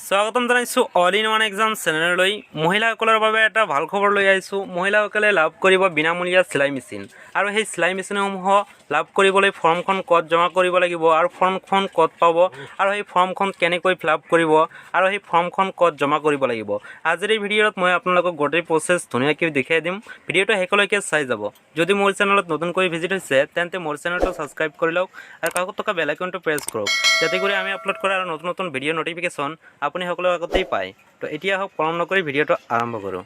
স্বাগতম জনাইছোঁ all in one exam চেনেললৈ। মহিলাসকলৰ বাবে এটা ভাল খবৰ লৈ আহিছোঁ। মহিলাসকলে লাভ কৰিব বিনামূলীয়া চিলাই মেচিন আৰু সেই চিলাই মেচিনসমূহ লাভ কৰিবলৈ ফৰ্মখন ক'ত জমা কৰিব লাগিব আৰু ফৰ্মখন ক'ত পাব আৰু সেই ফৰ্মখন কেনেকৈ ফিল আপ কৰিব আৰু সেই ফৰ্মখন ক'ত জমা কৰিব লাগিব, আজিৰ এই ভিডিঅ'ত মই আপোনালোকক গোটেই প্ৰচেছ ধুনীয়াকৈ দেখুৱাই দিম। ভিডিঅ'টো শেষলৈকে চাই যাব। যদি মোৰ চেনেলত নতুনকৈ ভিজিট হৈছে, তেন্তে মোৰ চেনেলটো ছাবস্ক্ৰাইব কৰি লওক আৰু কাষত থকা বেল আইকনটো প্ৰেছ কৰক, যাতে কৰি আমি আপলোড কৰা আৰু নতুন নতুন ভিডিঅ' ন'টিফিকেশ্যন আপুনি সকলো আগতেই পায়। তো এতিয়া আহক, পলম নকৰি ভিডিঅ'টো আৰম্ভ কৰোঁ।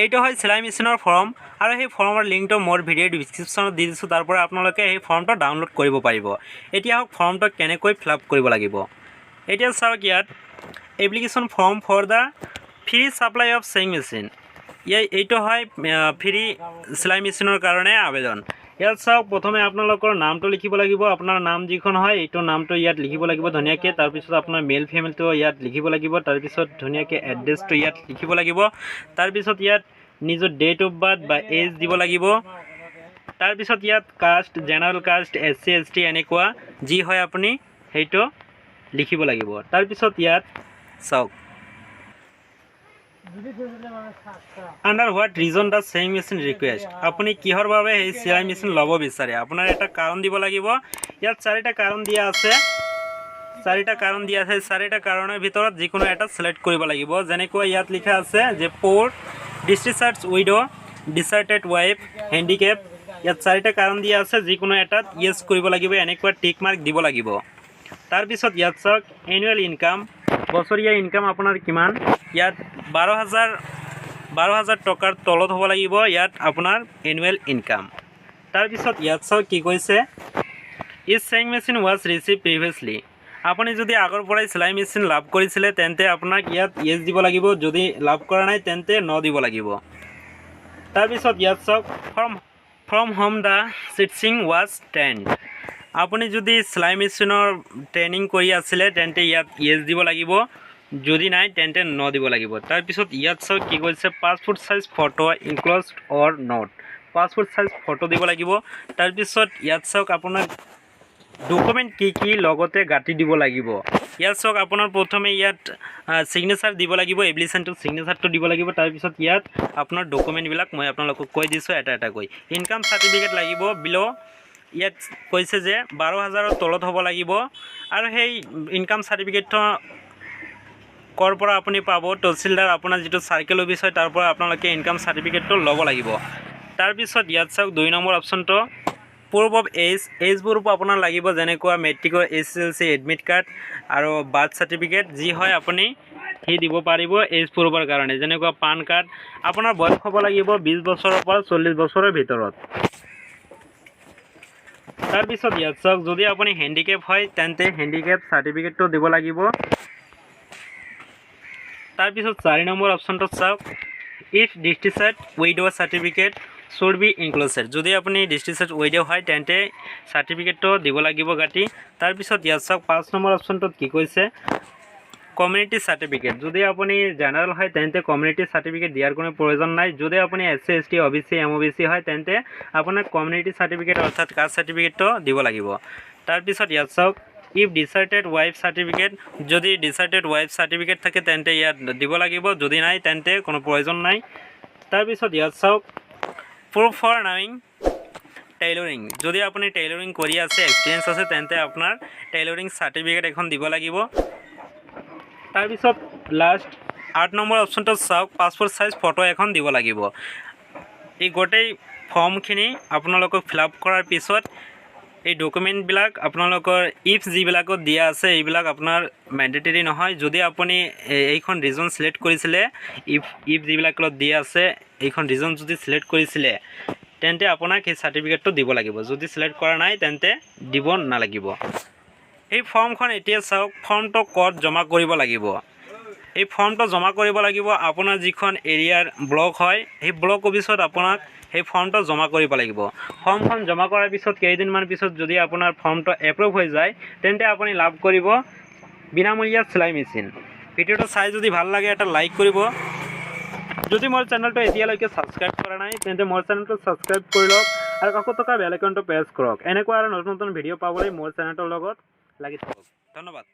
এইটো হয় চিলাই মেচিনৰ ফৰ্ম আৰু সেই ফৰ্মৰ লিংকটো মোৰ ভিডিঅ' ডিছক্ৰিপশ্যনত দি দিছোঁ। তাৰ পৰা আপোনালোকে সেই ফৰ্মটো ডাউনলোড কৰিব পাৰিব। এতিয়া আহক, ফৰ্মটো কেনেকৈ ফিল আপ কৰিব লাগিব। এতিয়া চাওক, ইয়াত "Application form for the free supply of sewing machine"। এইটো হয় ফ্ৰী চিলাই মেচিনৰ কাৰণে আবেদন। ইয়াত চাওক, প্ৰথমে আপোনালোকৰ নামটো লিখিব লাগিব। আপোনাৰ নাম যিখন হয়, এইটো নামটো ইয়াত লিখিব লাগিব ধুনীয়াকৈ। তাৰপিছত আপোনাৰ মেল ফিমেলটো ইয়াত লিখিব লাগিব। তাৰপিছত ধুনীয়াকৈ এড্ৰেছটো ইয়াত লিখিব লাগিব। তাৰপিছত ইয়াত নিজৰ ডেট অফ বাৰ্থ বা এজ দিব লাগিব। তাৰপিছত ইয়াত caste, general caste, S C, S T এনেকুৱা যি হয় আপুনি সেইটো লিখিব লাগিব। তাৰপিছত ইয়াত চাওক, "Under what reason the sewing machine request?" আপুনি কিহৰ বাবে সেই চিলাই মেচিন ল'ব বিচাৰে, আপোনাৰ এটা কাৰণ দিব লাগিব। ইয়াত চাৰিটা কাৰণ দিয়া আছে। চাৰিটা কাৰণ দিয়া আছে। চাৰিটা কাৰণৰ ভিতৰত যিকোনো এটা চিলেক্ট কৰিব লাগিব। যেনেকুৱা ইয়াত লিখা আছে যে poor, discharge widow, deserted wife, handicap। ইয়াত চাৰিটা কাৰণ দিয়া আছে, যিকোনো এটাত য়েছ কৰিব লাগিব, এনেকুৱা টিক মাৰ্ক দিব লাগিব। তাৰপিছত ইয়াত চাওক, এনুৱেল ইনকাম, বছৰীয়া ইনকাম আপোনাৰ কিমান। ইয়াত 12,000 টকাৰ তলত হ'ব লাগিব ইয়াত আপোনাৰ এনুৱেল ইনকাম। তাৰপিছত ইয়াত চাওক কি কৈছে, "Is sewing machine was receive previously?" আপুনি যদি আগৰ পৰাই চিলাই মেচিন লাভ কৰিছিলে, তেন্তে আপোনাক ইয়াত য়েছ দিব লাগিব। যদি লাভ কৰা নাই, তেন্তে ন দিব লাগিব। তাৰপিছত ইয়াত চাওক, From whom the stitching was trained?" আপুনি যদি চিলাই মেচিনৰ ট্ৰেইনিং কৰি আছিলে, তেন্তে ইয়াত য়েছ দিব লাগিব। যদি নাই, তেন্তে ন দিব লাগিব। তাৰপিছত ইয়াত চাওক কি কৈছে, "Passport size photo enclosed or not?" Passport size photo দিব লাগিব। তাৰপিছত ইয়াত চাওক, আপোনাৰ ডকুমেণ্ট কি কি লগতে গাঁঠি দিব লাগিব। ইয়াত চাওক, আপোনাৰ প্ৰথমে ইয়াত ছিগনেচাৰ দিব লাগিব, এপ্লিকেশ্যনটোত ছিগনেচাৰটো দিব লাগিব। তাৰপিছত ইয়াত আপোনাৰ ডকুমেণ্টবিলাক মই আপোনালোকক কৈ দিছোঁ এটা এটাকৈ। ইনকাম চাৰ্টিফিকেট লাগিব। বিল' ইয়াত কৈছে যে 12,000ৰ তলত হ'ব লাগিব। আৰু সেই ইনকাম চাৰ্টিফিকেটটো ক'ৰ পৰা আপুনি পাব? তহচিলদাৰ, আপোনাৰ যিটো চাৰ্কেল অফিচ হয়, তাৰ পৰা আপোনালোকে ইনকাম চাৰ্টিফিকেটটো ল'ব লাগিব। তাৰপিছত ইয়াত চাওক, 2 নম্বৰ অপশ্যনটো proof of age. Age proof আপোনাৰ লাগিব, যেনেকুৱা মেট্ৰিকৰ এইচএছএলচি এডমিট কাৰ্ড আৰু বাৰ্থ চাৰ্টিফিকেট যি হয় আপুনি সি দিব পাৰিব এজ প্ৰুফৰ কাৰণে, যেনেকুৱা পান কাৰ্ড। আপোনাৰ বয়স হ'ব লাগিব 20 বছৰৰ পৰা 40 বছৰৰ ভিতৰত। তাৰপিছত ইয়াত চাওক, যদি আপুনি হেণ্ডিকেপ হয়, তেন্তে হেণ্ডিকেপ চাৰ্টিফিকেটটো দিব লাগিব। তাৰপিছত 4 নম্বৰ অপশ্যনটোত চাওক, "If discharge widow, certificate should be enclosed." যদি আপুনি ডিচচাৰ্জ উইড' হয়, তেন্তে চাৰ্টিফিকেটটো দিব লাগিব গাঁঠি। তাৰপিছত ইয়াত চাওক, 5 নম্বৰ অপশ্যনটোত কি কৈছে, কমিউনিটি চাৰ্টিফিকেট। যদি আপুনি জেনেৰেল হয়, তেন্তে কমিউনিটি চাৰ্টিফিকেট দিয়াৰ কোনো প্ৰয়োজন নাই। যদি আপুনি এছ চি, এছ টি, অ' বি চি, এম অ' বি চি হয়, তেন্তে আপোনাক কমিউনিটি চাৰ্টিফিকেট অৰ্থাৎ কাষ্ট চাৰ্টিফিকেটটো দিব লাগিব। তাৰপিছত ইয়াত চাওক, if ডিচাৰ্টেড ৱাইফ চাৰ্টিফিকেট, যদি ডিচাৰ্টেড ৱাইফ চাৰ্টিফিকেট থাকে, তেন্তে ইয়াত দিব লাগিব। যদি নাই, তেন্তে কোনো প্ৰয়োজন নাই। তাৰপিছত ইয়াত চাওক, প্ৰুফ ফৰ নাৱিং টেইলৰিং। যদি আপুনি টেইলৰিং কৰি আছে, এক্সপিৰিয়েঞ্চ আছে, তেন্তে আপোনাৰ টেইলৰিং চাৰ্টিফিকেট এখন দিব লাগিব। তাৰপিছত লাষ্ট 8 নম্বৰ অপশ্যনটোত চাওক, পাছপৰ্ট চাইজ ফটো এখন দিব লাগিব। এই গোটেই ফৰ্মখিনি আপোনালোকক ফিল আপ কৰাৰ পিছত এই ডকুমেণ্টবিলাক আপোনালোকৰ if যিবিলাকত দিয়া আছে, এইবিলাক আপোনাৰ মেণ্ডেটৰী নহয়। যদি আপুনি এইখন ৰিজন চিলেক্ট কৰিছিলে, if যিবিলাকত দিয়া আছে, এইখন ৰিজন যদি চিলেক্ট কৰিছিলে, তেন্তে আপোনাক সেই চাৰ্টিফিকেটটো দিব লাগিব। যদি চিলেক্ট কৰা নাই, তেন্তে দিব নালাগিব। এই ফৰ্মখন এতিয়া চাওক, ফৰ্মটো ক'ত জমা কৰিব লাগিব। এই ফৰ্মটো জমা কৰিব লাগিব আপোনাৰ যিখন এৰিয়াৰ ব্লক হয়, সেই ব্লক অফিচত আপোনাক সেই ফৰ্মটো জমা কৰিব লাগিব। ফৰ্মখন জমা কৰাৰ পিছত কেইদিনমান পিছত যদি আপোনাৰ ফৰ্মটো এপ্ৰুভ হৈ যায়, তেন্তে আপুনি লাভ কৰিব বিনামূলীয়া চিলাই মেচিন। ভিডিঅ'টো চাই যদি ভাল লাগে, এটা লাইক কৰিব। যদি মোৰ চেনেলটো এতিয়ালৈকে ছাবস্ক্ৰাইব কৰা নাই, তেন্তে মোৰ চেনেলটো ছাবস্ক্ৰাইব কৰি লওক আৰু কাষত থকা বেল আইকনটো প্ৰেছ কৰক। এনেকুৱা আৰু নতুন নতুন ভিডিঅ' পাবলৈ মোৰ চেনেলটোৰ লগত লাগি থাকক। ধন্যবাদ।